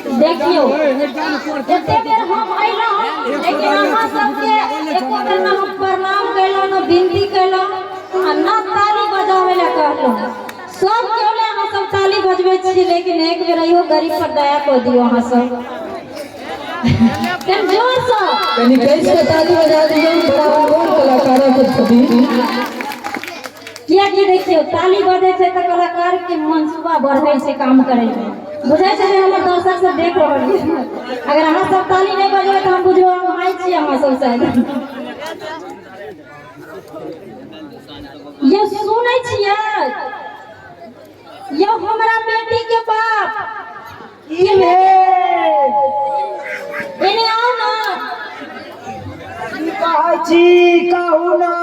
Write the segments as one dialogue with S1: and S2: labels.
S1: देखियौ, एते बेर हम अयलहुँ, लेकिन अहाँ सबके एको बेर न हम प्रणाम कयलहुँ, न विनती कयलहुँ आ न ताली बजाबै लए कहलहुँ। सब केओ लए अहाँ सब ताली बजबै छी, लेकिन एक बेर अइयो गरीब पर दया कऽ दियौ अहाँ सब। कनि जोरसँ।
S2: कनि कैस के ताली बजा दियौ, बड़ा अनमोल कलाकार सब छथिन।
S1: कियाकि देखियौ, ताली बजै छै तऽ कलाकार के मनसूबा बढ़ै छै काम करै के। बुझै छै जे हमर दर्शक सब देख रहल छै। अगर अहाँ सब ताली नहि बजेबै तऽ हम बुझबै हम हाइ छी अहाँ सब शायद। यौ सुनै छियै? यौ हमरा बेटी के बाप।
S3: की भेल?
S1: एने आउ ना।
S3: की कहै छी, कहू ना।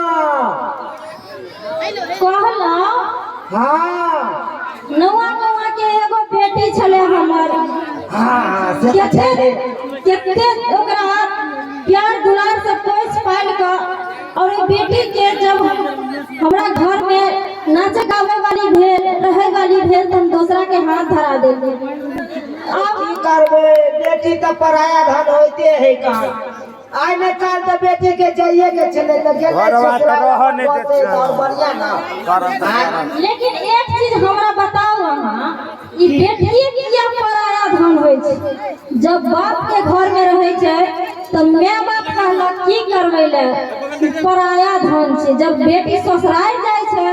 S1: कहलहुँ।
S3: हाँ।
S1: नौआ कौआ के एगो बेटी छलै हमर।
S3: हाँ, से तऽ
S1: कते
S3: छलै।
S1: कते ओकरा प्यार दुलार से पोसि पालि कऽ, और ओहि बेटी के जब हमरा घर में नाचे गावे वाली भेल, रहे वाली भेल, तऽ हम दोसरा के हाथ धरा देलियै। आब
S3: की करबै, बेटी तऽ पराया धन होइते है कहाँ। आइ ने काल तऽ बेटी के जाइए के छलै तऽ गेलै।
S4: घरवा तऽ
S3: ससुराल
S4: रहऽ नहि
S3: बसै
S4: देत
S3: तऽ आओर बढ़िआँ ना।
S4: करम तऽ करम।
S1: लेकिन एक चीज हमरा बताउ अहाँ, ई बेटिए किया पराया धन होइ छै? जब बाप के घर में रहै छै तऽ माय बाप कहलक की करबै ले, ई पराया धन छै। जब बेटी ससुराल जाइ छै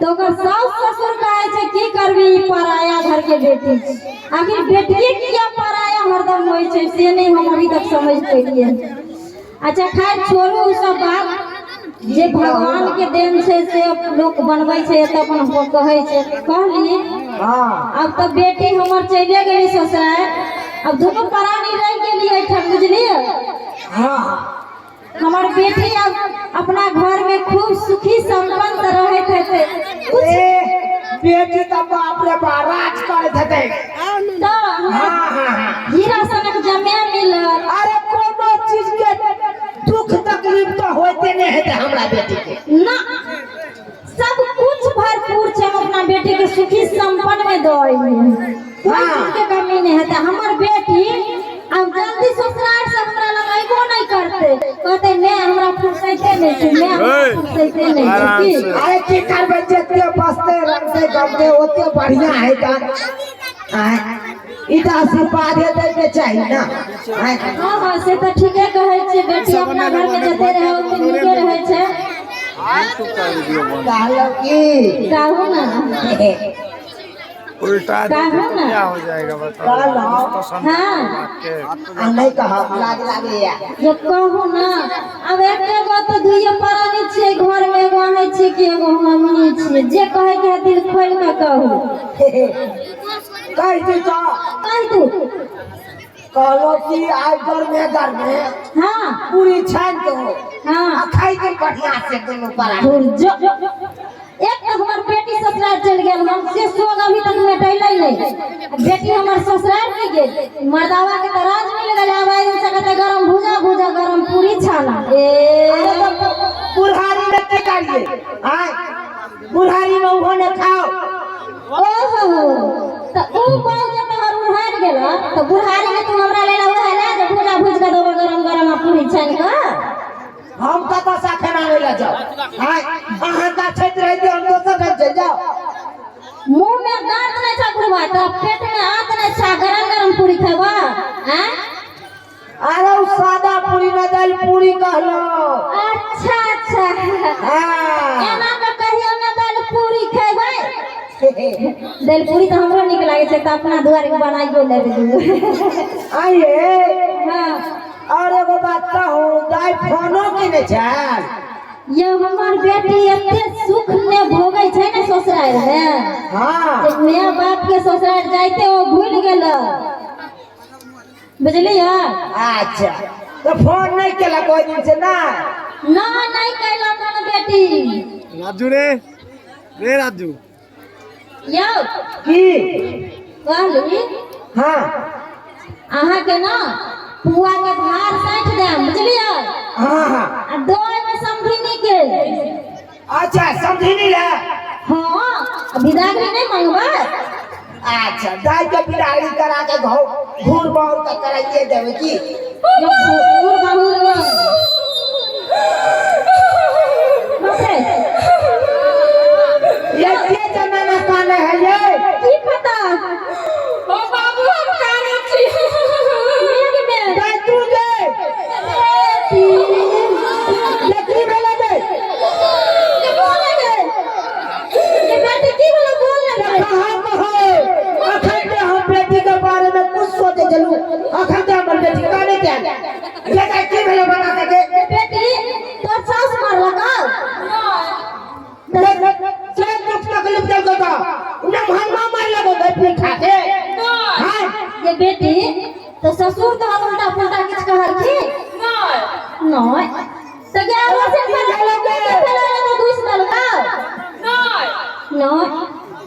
S1: तऽ ओकर साउस ससुर कहै छै की करबी, ई पराया घर के बेटी छै। आखिर बेटिए किया पराया हरदम होइ छै, से नहि हम अभी तक समझ पेलियै। अच्छा खैर छोड़ू ओ सब बात, जे भगवान के देन छै से लोक बनबै छै तऽ अपन कहै छै। कहली
S3: हाँ।
S1: अब तऽ बेटी हमर चलिए गेली ससुराल, अब दुनू प्राणी रहि गेली एहिठाम, बुझलियै?
S3: हाँ।
S1: हमर बेटी अब अपना घर में खूब सुखी संपन्न रहैत हेतै। कुछ
S3: ए बेटी तऽ बाप रे बाप राज करैत हेतै।
S1: तऽ
S3: हाँ हाँ हाँ।
S1: हीरा सनक जमे मिलत।
S3: अरे कोनो चीज के दुख तकलीफ तऽ होइते नहि हेतै हमरा बेटी के।
S1: ना, सब कुछ भरपूर छै। हम अपना बेटी के सुखी संपन्न में दऽ अइलियै, कोई
S3: हाँ।
S1: चीज के कमी नहि हेतै। हमर बेटी अब जल्दी ससुराल से हमरा लग अयबो नहि करतै, कहतै मैं हमरा फुर्सते नहि छै, मैं हमरा
S4: हे,
S1: फुर्सते नहि छै।
S4: आराम
S1: की
S4: से।
S3: अरे की करबै, जते बसते रंगते गमते ओते बढ़िया है गान। आँय, ई तऽ आशीर्वाद दै के चाही ना। आँय,
S1: हाँ हाँ, से तऽ ठीके कहै छियै, बेटी अपना घर में जते रहै ओते नीके रहै छै।
S3: कहलहुँ की?
S1: कहू ना।
S4: उल्टा दे
S1: कहू
S4: तो
S1: ना।
S4: क्या हो जाएगा बताओ?
S3: कहलहुँ।
S4: तो समझ
S1: हाँ।
S4: के
S3: आ नहि कहब, लाज लागैया।
S1: जे कहू ना। अब एके गो तऽ दुइये प्राणी छियै घर में, एगो अहाँ छियै कि एगो हमही छियै। जे कहै के है दिल खोलि कऽ कहू।
S3: कहि दी तऽ।
S1: कहि दू।
S3: कहलहुँ कि आइ गरमे गरमे
S1: हाँ।
S3: पूरी छानि दो
S1: हाँ।
S3: आ खाइ के बढ़िया से दुनू प्राणी।
S1: धुर जो, एक तऽ हमर बेटी ससुराल चलि गेल, हम से सोग अभी तक मेटैले नहि। बेटी हमर ससुराल की गेल, मर्दावा के तऽ राज मिल गेल। आब आइ से कहते गरम भूजा भूजा, गरम पूरी छाना। ए
S3: अरे तऽ बुढ़ारी में की करिए? आय बुढ़ारी में ओहो ने खाओ।
S1: ओहो, तऽ ऊ बाल जे तोहर उड़ारि गेल तऽ बुढ़ारी में तू हमरा लेल उहे ले जे भूजा भूज कऽ देबो गरम गरम आ पूरी छानि कऽ।
S3: हम कतऽ से अखन आबै लए जाउ? आय अहाँ तऽ छैत रहिते हम दोसर ठाम चलि जाउ।
S1: मुंह में दांत नहीं छा बुढ़वा, तो पेट में आंत नहीं छा, गरम गरम पूरी खेबा? आँय?
S3: अरे उ सादा पूरी न, दाल पूरी कहलहुँ।
S1: अच्छा अच्छा।
S3: हाँ।
S1: एना के कहियो न दाल पूरी खेबै। दाल पूरी तऽ हमरो नीक लागै छै, तऽ अपना दुआरे के बनाइयो लेबै दूगो।
S3: आइए।
S1: हाँ।
S3: और एगो बात कहूँ, दाइ फोनो केने छल?
S1: ये हमर बेटी एते सुख में भोगै छै ने ससुराल में।
S3: हाँ।
S1: जे my बाप के ससुराल जाइते ओ भूलि गेल, बुझलियै?
S3: अच्छा, तऽ फोन नहि केलक ओहि दिन से ना?
S1: ना, नहि केलक हन बेटी।
S5: राजू रे रे राजू।
S1: यौ।
S3: की?
S1: कहली।
S3: हाँ।
S1: अहाँके ना पुआ के भार साँठि देम, बुझलियै?
S3: हाँ हाँ।
S1: आ दऽ एबै समधिनी के।
S3: अच्छा, समधिनी रे?
S1: हाँ, विदागरी नहि मंगबै?
S3: अच्छा, दाइ के बिदागरी करा के घौ घूर बाउर का कराइए देबै की?
S1: घूर बाहुर बाप रे।
S3: ये के जमाना काने है ये?
S1: की पता?
S6: ओ बाबू, हम कानै छी।
S1: मेघ में।
S3: गए तू गए।
S1: बेटी।
S3: ये की भेलै गे?
S1: के बोले गे? ये बेटी की बोले बोल ना गे?
S3: कहाँ कहो, अखन के हम बेटी के बारे में कुछ सोचे चलू, अखन के हमर बेटी काने के ये गए, की भेलै बता सके?
S1: बेटी, तोर सास मारलक?
S3: से दुख तकलीफ देलको तो नमहनमा मार लगो गए पीठा के। हां।
S1: ये बेटी, तो ससुर तो उल्टा पुल्टा किछ कहलखिन?
S6: नहि।
S1: नहीं तो 11 से पहले तो दूस डलका?
S6: नहि।
S1: नहीं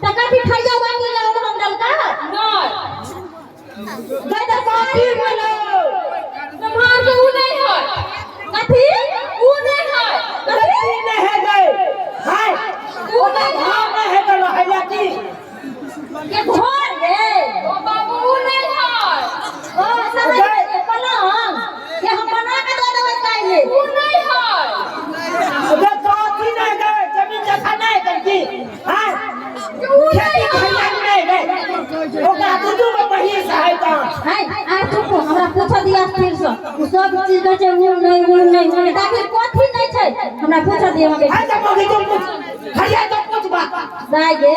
S1: तो कथी ठैया बाटी लाओ हम डलका?
S6: नहि।
S1: गए तो
S3: कथी भेलै?
S6: सम्हार के उ नहि है।
S1: कथी?
S6: उ नहि है।
S3: कथी नहीं है गए? हाय,
S6: उ नहि है।
S3: भाव नहीं है गलो है की?
S1: के घर गे?
S6: ओ बाबू, उ नहि है।
S1: ओ समझ गेलियै, पलंग के हम बना के दऽ देबै काल्हि।
S6: उ नहि है।
S3: अगर कथी नहीं गए, जमीन जगह नहीं है की? हाय,
S6: उ
S3: खेती
S6: नहि है।
S3: खलिहान नहीं गए, ओकरा दू गो महिष है तो।
S1: हाय, आ चुप, हमरा पूछ दिया स्थिर से। उ सब चीज कहै छै उ नहि, उ नहि, उ नहि, ताकि कथी नहि छै, हमरा पूछ दिया हम।
S3: हाय, तो मगी तो पूछ खलिया तो पूछ बात।
S1: दाय गे,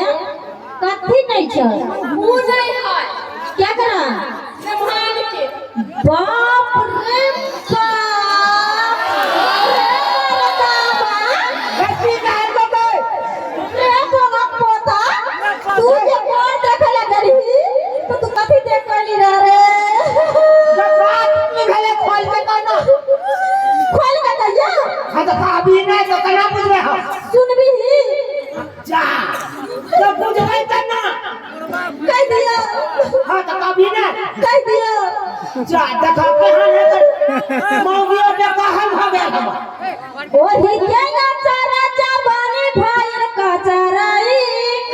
S1: कथी नहि छै?
S6: उ नहि है।
S1: क्या करा?
S6: सम्हार के।
S1: बाप रे बाप रे बाबा।
S3: लड़की कहल को गए?
S1: रे तोरा पोता, तू जे कोन देखे ला गेलही तो तू कथी देख कहली रे रे?
S3: जब बात की भेलै, खोल के कहना।
S1: खोल के कहिया?
S3: हाँ, तो अभी नहीं तो केना बुझबै हम?
S1: सुनबी?
S3: जा, तो बुझबै त ना।
S1: कह दिया।
S3: हाँ, तो कभी ना।
S1: कह दिया।
S3: जा, देखो केहन है तो मौगियो के कहल भऽ गेल हमर।
S1: ओही के नचरा चबानी भइल कचराई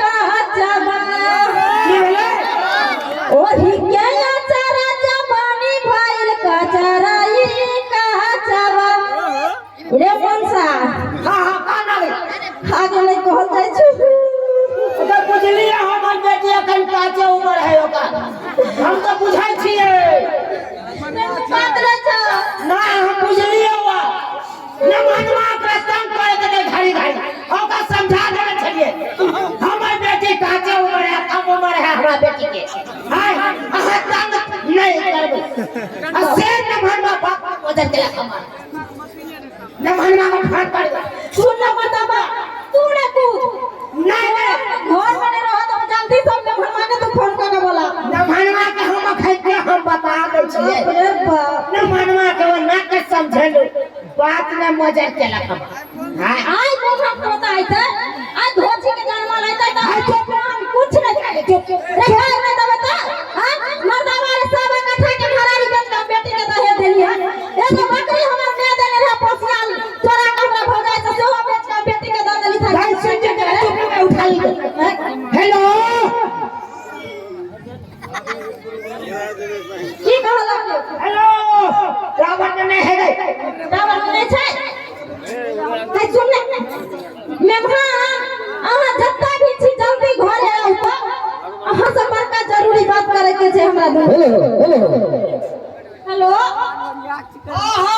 S1: कचबा।
S3: की भेलै?
S1: ओही के नचरा चबानी भइल कचराई कचबा रे मनसा।
S3: हाँ हाँ, कान आ गई।
S1: आगे नहीं कहल जाइ छै।
S3: तो बुझलियै, हमर बेटी अखन काचे उमर है ओकर, हम तऽ बुझै छियै।
S1: बात नहि छौ।
S3: ना, हम बुझलियै, हुआ न मनवा ओकरा तंग करे के घड़ी घड़ी, ओकरा समझा देने छलियै, हमर बेटी काचे उमर है, कम उमर है हमरा बेटी के। हाय, अहाँ तंग नहीं करबै। आ से न मनवा बाप बदल देलक हमर, न मनवा के फोन कर।
S1: सुन न बताबा, तू ने पूछ।
S3: नहीं नहीं।
S1: घर में नहीं रह तो जल्दी सब मेहमान के तू फोन कर के बोला।
S3: न मनवा के हम अखन के हम बता दै छियै।
S1: बाप रे बाप।
S3: न मनवा के वो ना के समझेलु बात, न मजा केलक हमर। हाय।
S1: आइ बोझा पोता आइते, आइ धोची के जानवर आइते त
S3: आइ चुप।
S1: हम कुछ नहीं खाए।
S3: चुप।
S1: रे खाए में तो बता हां, मर्दावा रे, सब इकट्ठा के घरारी बेच के बेटी के दहे देली हन। एगो बकरी हमर माय देने रहे पोसियाल, चोरा के हमरा भौजाई से, सेहो बेच के बेटी के दऽ देली।
S3: भाई, सुन जे, चुप में उठा ली। हेलो।
S1: की कहलक?
S3: हेलो, रावण नहीं है गए?
S1: टावर नहि छै। है, सुन ने मेमहान, अहाँ जत्ता भी छी जल्दी घरे आउ तऽ अहाँ से बड़का जरूरी बात करे के छै हमरा दुनू।
S2: Hello hello.
S1: हेलो।
S2: आहा,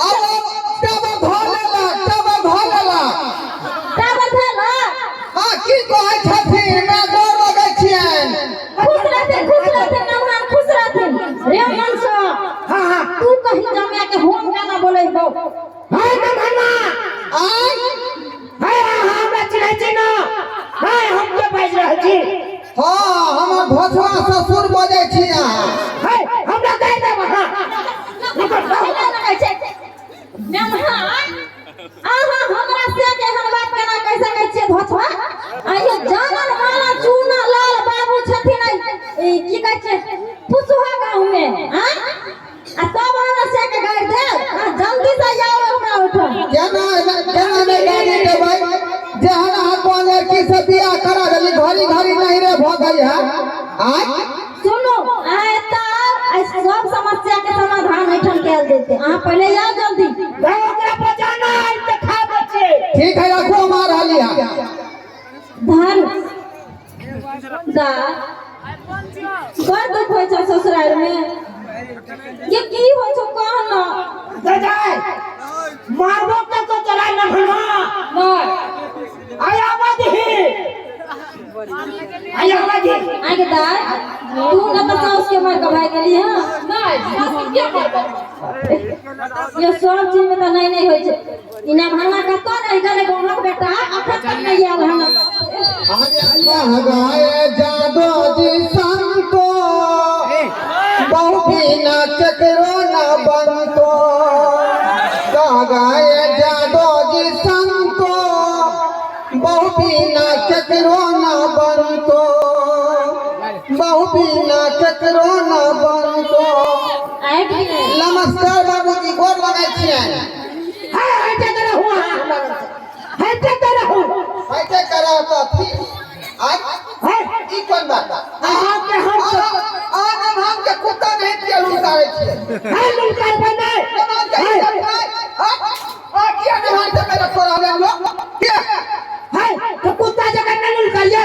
S2: अब टावर धऽ लेलक, टावर धऽ लेलक।
S1: टावर भेल?
S2: हाँ, की कहै छथिन? मैं गोर लगै छियनि।
S1: खुश रहथिन, खुश रहथिन मेहमान, खुश रहथिन रे मनसा।
S3: हाँ हाँ।
S1: तू कहीं जमा के होम गाना बोलेबो।
S3: हाय नमहनमा।
S2: आय।
S3: हाय, अहाँ हमरा चिन्है छी ना? हाय, हम के बाजि रहल छी?
S2: हाँ, हम भोसवा ससुर बजै छी अहाँ।
S3: हाय, हमरा कहि देब अहाँ।
S1: मेहमान, अहाँ हमरा से एहन बात केना कहि सकै छियै धोछवा? आइयो जानन माला चूना लाल बाबू छथिन ई की कहै छै फुसुहा गाँव में। आँ, आ तब हमरा से के गाड़ि देब? अहाँ जल्दी से आउ हमरा ओहिठाम।
S2: केना केना नहि गाड़ी देबै? जेहन अहाँ कोन लड़की से बियाह करा देली, घड़ी घड़ी नहीं रे भऽ गई है। आय।
S1: सुनू, अहाँ एतऽ समस्या के समाधान एहिठाम कयल जेतै। अहाँ पहिले आउ जल्दी।
S3: ओकरा बचाना है तऽ खा बच्चे।
S2: ठीक है, रखो, हम आ रहली है।
S1: धन दा बड़ दुख होइ छौ ससुराल में। ये की होइ छौ कह न।
S3: दादा मारबो के तो चला न भनवा।
S6: नहीं।
S3: आया आवाज ही, आया आवाज ही।
S1: आगे दाय, तू न तऽ साउस के मार के भागि गेली। हँ।
S6: नहीं, सास के किया मारबो?
S1: ये सब चीज में तऽ नहि नहि होइ छै। ई नमहना कतऽ रहि गेलै? गाँवक बेटा अखन तक नहि आयल हन।
S2: अरे गाए जादो जी संतो, बहु बिना केकरो न बनतो। गाए जादो जी संतो, बहु बिना केकरो न बनतो, बहु बिना केकरो न बनतो।
S1: आबि गेलै।
S2: नमस्कार बाबूजी, गोर लगै छियनि।
S3: है हटे के रहू अहाँ हमरा लग से। हटे के रहू।
S2: ऐसे करा तो ठीक आज
S3: है
S2: ई कोन बात?
S3: अहाँ के हम
S2: अहाँ हम के कुत्ता नहीं किया लुलकारै छियै?
S3: है लुलकार बनाए।
S2: नमहान के इज्जत नहीं। आ किया नमहान से मेरा तोरा ले लो किया?
S3: है तो कुत्ता जगह न लुलकारिए।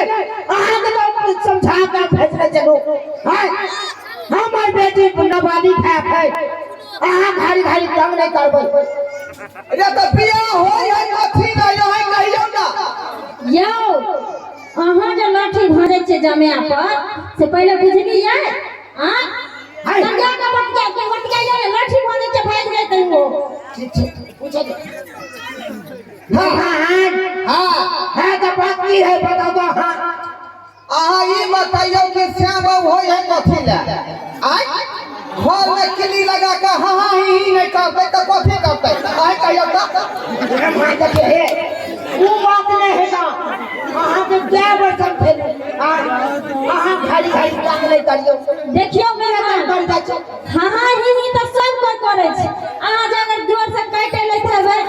S3: अहाँ के तो समझा के भेजने चलू। है हमर बेटी नाबालिग है, है अहाँ घारी घारी तंग नहीं करबै।
S2: रे तो बियाह होय है कथी नहीं है, कहियौ ना।
S1: यौ, अहाँ जे लाठी भाजै छियै जमिया पर से पहिले बुझलियै? आ
S3: है।
S1: समझा के बतिया के बतिया ये लाठी भाजै छै, भागि जेतै ओ।
S3: ठीक ठीक, पूछो दे। हाँ हाँ हाँ।
S2: हाँ।
S3: है तो बात की है, बताओ तो। हाँ।
S2: अहाँ ई बताइयौ कि श्याम बाबू होय है कथी ले? आय घर में किली लगा के हाँ हाँ ही ही नहीं करतै तऽ कथी करतै? अहाँ कहियौ तऽ।
S3: मान देखिए हे, वो बात नहीं है ना। अहाँ के क्या बर्तन भेल? अहाँ खाली खाली तंग नहीं करियौ।
S1: देखियौ मेहमान,
S3: कर जाइ छै।
S1: हाँ हाँ ही ही तऽ सब कोइ करै छै। अहाँ जे अगर जोर से काटि लैत हेबै,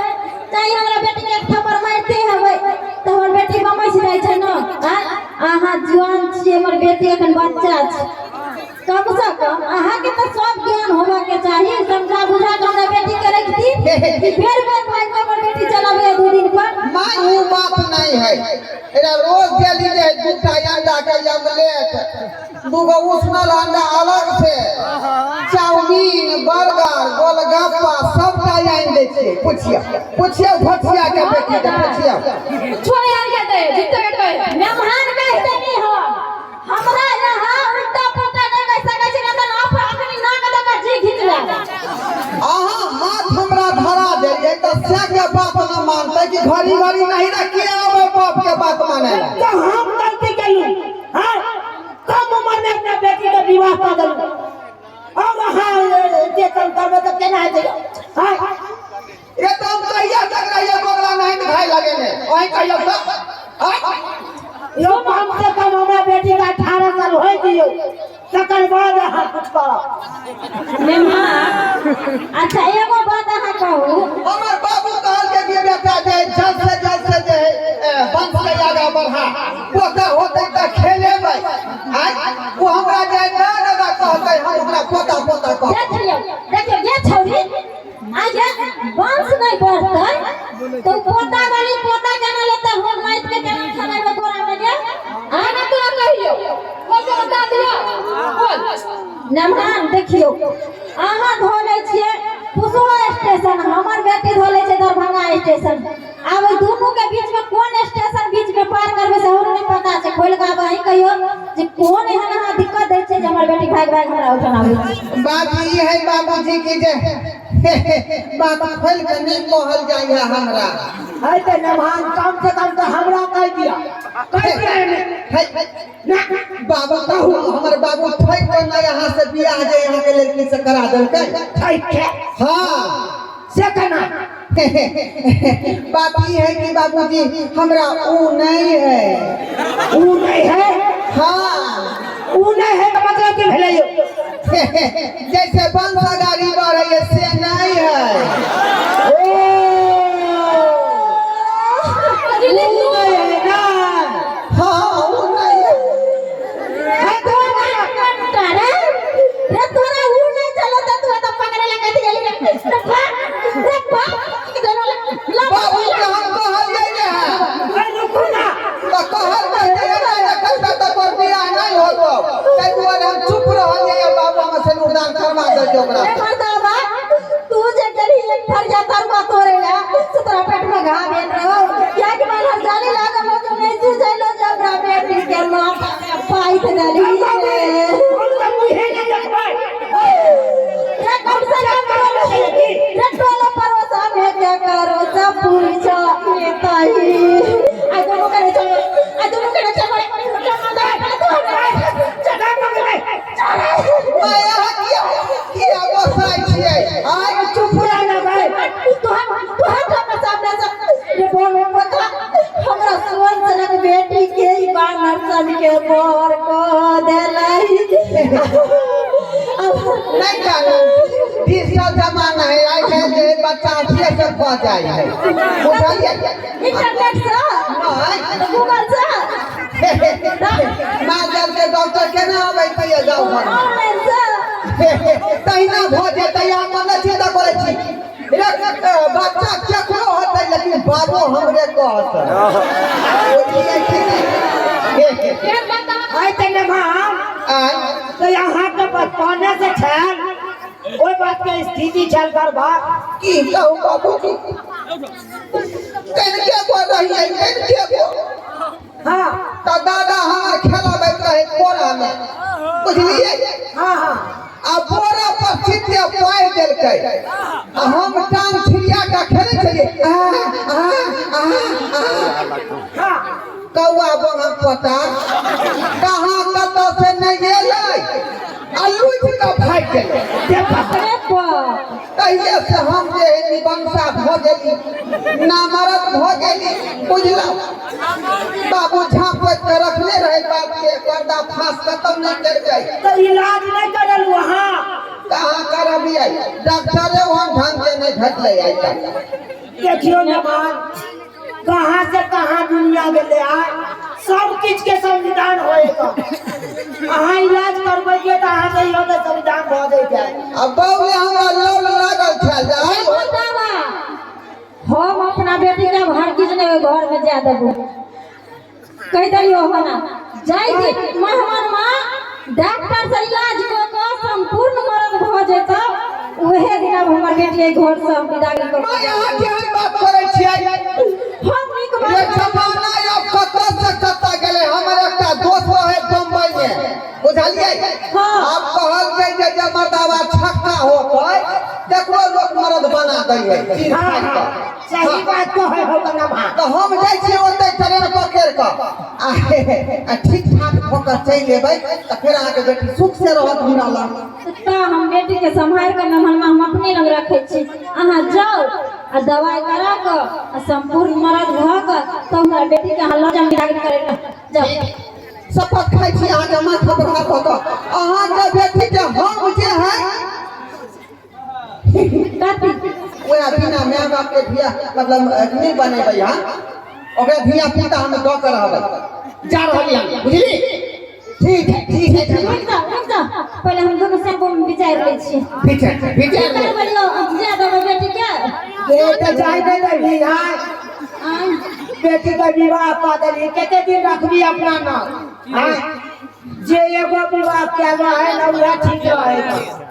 S1: चाहे हमरा बेटी के एक थप्पड़ मारिते हेबै, तऽ हमर बेटी बमसि जाइ छै ने। आँय, अहाँ जुआन छियै, हमर बेटी एखन बच्चा छै। कम से कम अहाँके तऽ सब ज्ञान होबऽ के चाही। समझा बुझा के हमरा बेटी के रखती कि बेर बेर भागि कऽ हमर बेटी चलाबै 2 दिन पर।
S2: माय, वो बात नहीं है। एकरा रोज डेली जे है दूटा अंडा के ऑमलेट, दूगो उसनल अंडा अलग से, चाउमीन, बर्गर, गोलगप्पा सबटा आनि दै छियै। पुछियौ, पुछियौ भचिया के बेटी के, पुछियौ।
S6: कुछो नहीं आन के दे, जितने के कहे।
S1: मेहमान कहि देनी हो, हमरा यहाँ उल्टा पुल्टा नहि कहि सकै छी, नहि तऽ आप अखनी नाक दऽ कऽ जी घीच लेब।
S2: अहाँ हाथ हमरा धरा देलियै तऽ से के बात न मानतै कि घड़ी घड़ी नहीं रखिए आबै बाप के बात माने ला।
S3: तो हम गलती कलू। हाँ, कम उम्र में अपना बेटी के विवाह कर देलू और अहाँ जे कम करबै तऽ केना हेतै? हाँ।
S2: ये तो हम कहिया तक रहिए बोगला नहीं दिखाई लगे ने, अहीं कहियौ तऽ आँय?
S3: यौ, कम से कम हमरा बेटी के 18 साल होइ दियौ, तकर बाद अहाँ कुछ करब।
S1: मेहमान, अच्छा एगो बात अहाँ कहू।
S2: हमर बाबू कहलकै कि बेटा जे जल्द से जल्द से जे है, वंश के आगा बढ़ा, पोता होतै तऽ खेलेबै। आँय, ओ हमरा जे ना दादा कहतै, हम ओकरा पोता पोता कहबै।
S1: देखियौ देखियौ, ये छौरी आज वंश नहीं बढ़तै तो पोता वाली पोता केना लेतै? हम नाइत के केना खेलेबै कोरा में गे?
S6: आना तोरा कहियो। बोल के बता दियो। बोल।
S1: नमहान, देखियौ, अहाँ धो लै छियै कुशवा स्टेशन, हमर बेटी धो लै छै दरभंगा स्टेशन। आब ओहि दुनू के बीच में कोन स्टेशन बीच में पार करबै से हमरो नहि पता छै। खोलि कऽ आब अहीं कहियौ जे कोन एहन अहाँ दिक्कत दै छै जे हमर बेटी भागि भागि हमरा ओहिठाम आबै छै।
S2: बात ई है बाबूजी की जे बात खोलि के नहि कहल जाइ है हमरा।
S3: है तऽ नमहान, कम से कम तऽ हमरा कहि दिअ, कहि दिअ एने।
S2: है बाबू, कहू, हमर बाबू ठकि कऽ नहि यहाँ से बियाह जे यहाँ के लड़की से करा देलकै।
S3: ठीक छै।
S2: हाँ।
S3: से केना?
S2: बात ई है कि बाबूजी, हमरा ऊ नहीं है।
S3: ऊ नहीं है?
S2: हाँ।
S3: ऊ नहीं है तऽ मतलब की भेलै यौ?
S2: जैसे वंश गाड़ी बढ़े है से नहीं है।
S3: ओ, ऊ नहीं है ना?
S2: हाँ, ऊ नहीं है।
S3: है तो
S1: रे रे, तोरा ऊ नहीं चलत। तू
S2: करवा देलकै ओकरा।
S1: ए मर्दाबा, तू जे गेलही एक थरिया तरुआ तोड़े ला से तोरा पेट में घा भेल रहो, किया कि मन हर जाली लागल हो जो नहीं तू जइलो जे हमरा बेटी के माथा में पाइत देलही रे।
S3: हम तऽ मुँहे नहि देखबै।
S1: रे कम से कम रे टोलो पड़ोसा में क्या करो सब पूछो ये ताई आई दोनों करे चलो, आई दोनों करे चलो।
S3: चला मम्मी।
S2: माय अहाँ किया किया गोसाइ छियै आइ?
S3: चुप रह ना भाई।
S1: तू तू हट हमरा सामने से रे। बोल पता हमरा सुवन सनक बेटी के ई बानर सन के बोर को देलई।
S2: नहीं कानू, डिजिटल जमाना है, आइ काल्हि जे है बच्चा अथिये से भऽ जाइ है, बुझलियै?
S1: इंटरनेट से?
S2: नहि।
S1: गूगल से?
S2: माँ जल के डॉक्टर केना अबै छै गाँव घरमे?
S1: ऑनलाइन से?
S2: तहिना भऽ जेतै, अहाँ मने चिन्ता करै छी। रे, बच्चा केकरो होतै लेकिन बाबो हमरे कहतै, बुझलियै कि नहि?
S3: आइ तऽ नेमान
S2: आइ
S3: तऽ अहाँके बचपने से छल ओहि बात के स्थिति छल गड़बड़।
S2: की कहू बाबूजी, कनिके गो रहियै, कनिके गो। तऽ दादा हमर खेलबैत रहै कोरामे, बुझलियै?
S3: हाँ हाँ।
S2: आ बोरा पर छिटिया पारि देलकै आ हम टांग छिड़िया कऽ खेलै छलियै आ आ आ आ। कौआ बगल पोता कहाँ कतऽ से नहि एलै आ लुटि कऽ भागि गेलै।
S1: अरे बा।
S2: तहिये से हम जे है निबंसा भऽ गेली, नामरद भऽ गेली, बुझलहुँ? बाबू झाँप कऽ रखने रहै बाप के, पर्दा फाँस कतौ नहि केलकै।
S3: तऽ इलाज नहि करल अहाँ?
S2: कहाँ करबियै? डॉक्टरे ओहन ढंग के नहि भेटलै आइ तक।
S3: देखियौ नेमान, कहाँ से कहाँ दुनिया गेलै। आइ सब किछु के संविधान होएगा। अहाँ इलाज करबैये तऽ अहाँके इहो के संविधान भऽ जैतै।
S2: आ बौले हमरा लौल लागल छल जे आइ
S1: ए बाबा, हम अपना बेटी के अब हरगिज नहि ओहि घर में जाय देबो, कहि देलियो हना। जाय दे मेहमान माँ, डॉक्टर से इलाज कऽ कऽ सम्पूर्ण मरद भऽ जेतौ, उहे दिन अब हमर बेटी एहि घर से हम विदागी कर।
S2: माय, अहाँ केहन बात करै छियै?
S1: हम नीक
S2: ये
S1: बात करै छी।
S2: जमाना आब कतऽ से कतऽ गेलै। हमर एकटा दोस्त रहै बम्बई में, बुझलियै? आब कहलकै जे जे मर्दाबा छक्का होतै तकरो लोक मरद बना दै है चीन फाड़ि कऽ।
S3: सही बात कहै हो नेमान।
S2: तऽ हम जाइ छियै ओतै ट्रेन पकड़ि कऽ आ ठीक ठाक भऽ कऽ चलि एबै तऽ फेर अहाँके बेटी सुख से रहत हमरा लग।
S1: तऽ हम बेटी के सम्हारि कऽ मेहमान हम अपने लग रखै छी। अहाँ जाउ आ दवाइ करा कऽ आ सम्पूर्ण मरद भऽ कऽ तब हमरा बेटी के अहाँ लऽ जाउ विदागरी करै लए जाउ।
S2: शपथ खाइ छी अहाँके माथा पर हाथ धऽ कऽ, अहाँके बेटी के हम जे है
S1: कथी?
S2: वएह बिना माय बाप के धिया मतलब नहि बनेबै हम ओकरा, धिया पुता हम दऽ कऽ रहबै। जा रहली हम, बुझली? ठीक है, ठीक है, ठीक।
S1: रुक जाउ, रुक जाउ, पहिले हम दुनू से विचारि लै छी।
S2: विचार
S1: की
S2: विचार ले।
S1: करबै यौ, जा देबै बेटी के?
S3: से तऽ जाय नहि देबही आइ?
S1: आँय?
S3: बेटी के विवाह कऽ देलही, कते दिन रखबी अपना नाम आँय? जे एगो विवाह कयल रहै ने उएह ठीक रहै।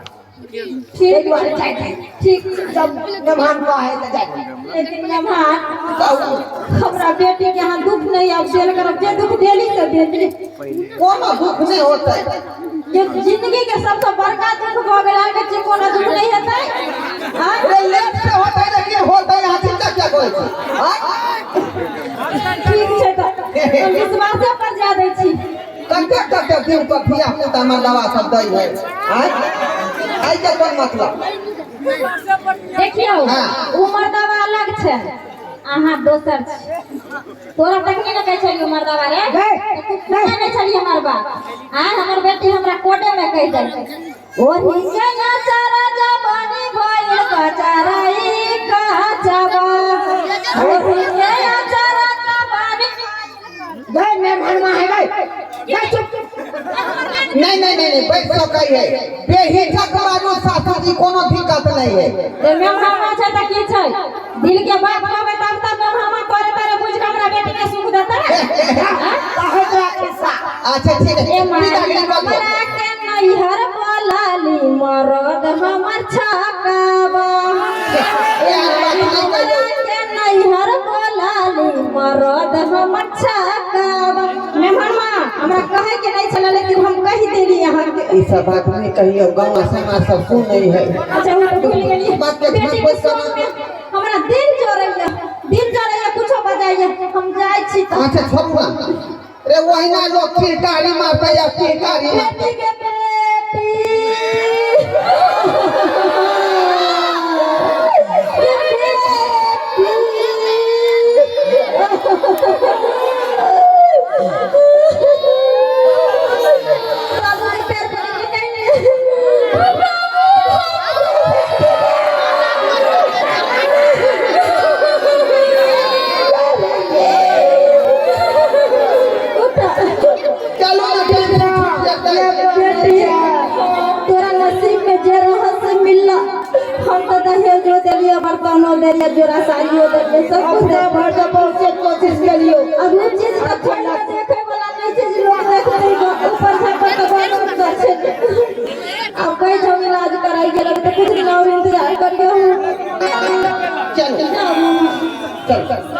S1: ठीक छै, ठीक छै।
S3: जब मेहमान कहै तऽ जाय।
S1: लेकिन मेहमान, हमरा बेटी के अहाँ दुख नहीं आब देल करब, जे दुख देली से देली।
S2: कोनो दुख नहि होतै।
S1: जे जिंदगी के सबसे बड़का दुख भऽ गेल अहाँके, जे कोनो दुख नहीं हेतै आँय?
S2: अरे लेट से होतै लेकिन होतै, अहाँ चिंता किया करै छी आँय?
S1: ठीक छै, तऽ हम विश्वासे पर जा दै छी।
S2: कते कते दिन पर धिया पुता मर्दाबा सब दै है आँय? आइ के कोन मतलब?
S1: देखियौ।
S2: हाँ।
S1: ओ मर्दावा अलग छै, अहाँ दोसर छी। तोरा तखनी ने कहै छलियौ मर्दावा रे, तऽ तू सुनै नहि छली हमर बात। आय हमर बेटी हमरा कोडे में कहि देलकै, ओही के अचारा जवानी भइल कचराई कचबा, ओही के अचारा जवानी।
S3: गए मेहमान है, गए गए, चुप।
S2: नहीं नहीं नहीं नहीं, बैठ सकै है, बेहिचक बाजू सासू जी, कोनो दिक्कत नहीं है।
S1: ते मेहमान छै तऽ की छै, दिल के बात कहबै तब तब मेहमान तोरे तोरे बुझि कऽ हमरा बेटी के सुख देतै आँय?
S3: कहै तोरा खिस्सा।
S2: अच्छा ठीक है।
S1: ए माई,
S2: विदागरी कऽ दियौ।
S1: हमरा के नैहर बोलाली मरद हमर छकाबा।
S2: एहन बात नहि
S1: हमरा
S2: कहियौ।
S1: के नैहर बोलाली मरद हमर छकाबा। मेहनमा, हमरा कहै के नहि छलै, लेकिन हम कहि देली अहाँके।
S2: ई सब बात नहि कहियौ, गाँव समाज सब सुनै है।
S1: अच्छा, हम तऽ भूल गेलियै।
S2: बात के
S1: बेटी के
S2: झाँप
S1: शोक में हमरा दिल जरैया, दिल जरैया, कुछो बजाइया। हम जाइ छी तऽ।
S2: अच्छा छोड़ू ना रे, ओहिना लोग किरकारी मारतै या किरकारी मारतै।
S1: बेटी के बेटी, बाबू के पैर पकड़ के कहीं।
S2: चलू ना, टेंशन छूट जेतै।
S1: बेटी, तोरा नसीब में जे रहस्य मिलला। हम तो दहेजो देलिए, बर्तनो देलिए, जोड़ा साड़ियो देलिए, सब कुछ
S3: अपना भर तऽ बहुते कोशिश केलियो।
S1: अब उ चीज तऽ खोल के देखे वाला नहीं छै जे लोग देखते। ऊपर झापर तऽ बहुत सुंदर छै। अब कहीं जाऊ इलाज कराई गेल तऽ कुछ दिन और इंतजार करियो।
S2: चलू, चलू।